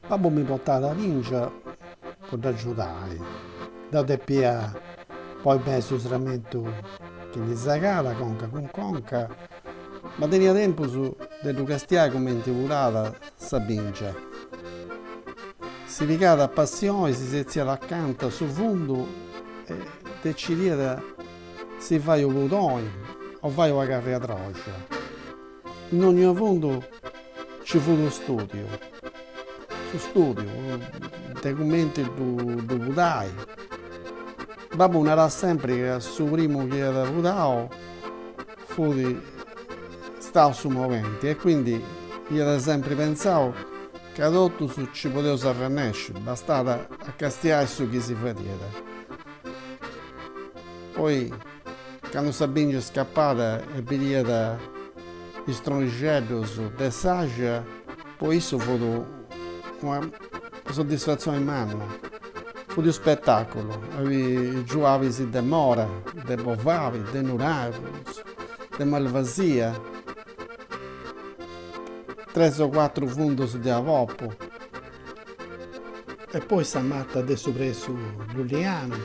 Babbu mi portat a bingia po dd'agiudai, deu depia poi beni su sramentu chi ndi segàt conca cun conca, ma tenia tempus de ddu castiai cumenti pudàt sa bingia. Si pigat a passioni, si setziat acanta a su fundu e decidiat si fai u' pudoni o fai una carriadroxa. In dogna fundu nci fut unu stùdiu, su stùdiu de cumenti ddu pudai. Babbu narat sempri ca su primu chi iat pudau fut stau su moventi e quindi iat sempri pentzau ca totus nci podeus arrennesci, bastat a castiai su chi si fadiat. Poi Candu sa bingia scapat e bidiat is tronixeddus de s'axa, po issu fut una soddisfatzioni manna, fut unu spetaculu, a biri is giuabis de mora, de bovabi, de nuragus, de malvasia, tres o cuatru fundus de avopu. E poi sa mata de su pressu lullianu,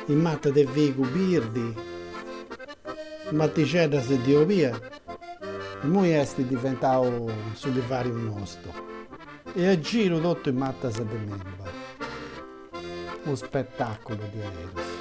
is matas de figu birdi, is matixeddas de obia, immoi est diventau s'olivariu nostu e a giru totu is matas de mendula, unu spetaculu diaderus.